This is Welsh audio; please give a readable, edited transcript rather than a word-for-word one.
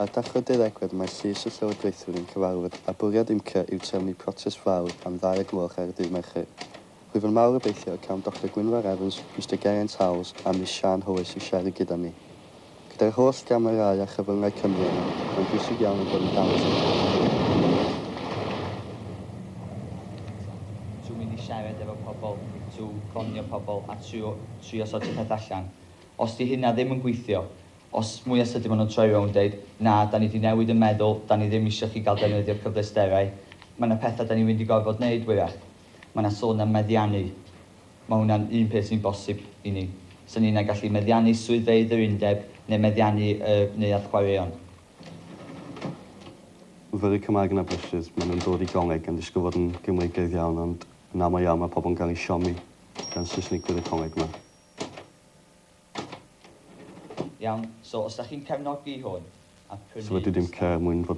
Ar Dachwedd deuddegfed mae Llys y Llywodraethwyr yn cyfarfod a bwriad UMCA yw trefnu protest fawr am ddau o gloch ar y dydd Mercher. Rwyf yn mawr obeithio y cawn Doctor Gwynfor Evans, Mister Geraint Howells a Miss Siân Howys i siarad gyda ni. Gyda'r holl gamerâu a chyfryngau Cymru yno, mae'n bwysig iawn ein bod yn dangos ein bod yn Trwy mynd i siarad efo pobl, trwy ffonio pobl a trio trio sortio peth allan. Os 'di hynna ddim yn gweithio, Os mwya sydyn maen nhw'n troi rownd deud, 'Na, da ni 'di newid yn meddwl, da ni ddim isio chi gael defnyddio'r cyfleusterau. Mae 'na pethau da ni'n mynd i gorfod wneud, hwyrach. Mae 'na sôn am meddiannu. Mae hwnna'n un peth sy'n bosib i ni. 'Sen ni'n gallu meddiannu swyddfeydd yr undeb neu meddiannu y neuadd chwaraeon. Myfyrwyr Cymraeg yn Aberystwyth, maen nhw'n dod i goleg gan ddisgwyl fod yn Gymreigaidd iawn ond yn aml iawn mae pobl yn cael eu siomi gan Saesnigwyr y coleg 'ma. Iawn, so os dach chi'n cefnogi hwn a prynu Sefydlwyd UMCA er mwyn fod yn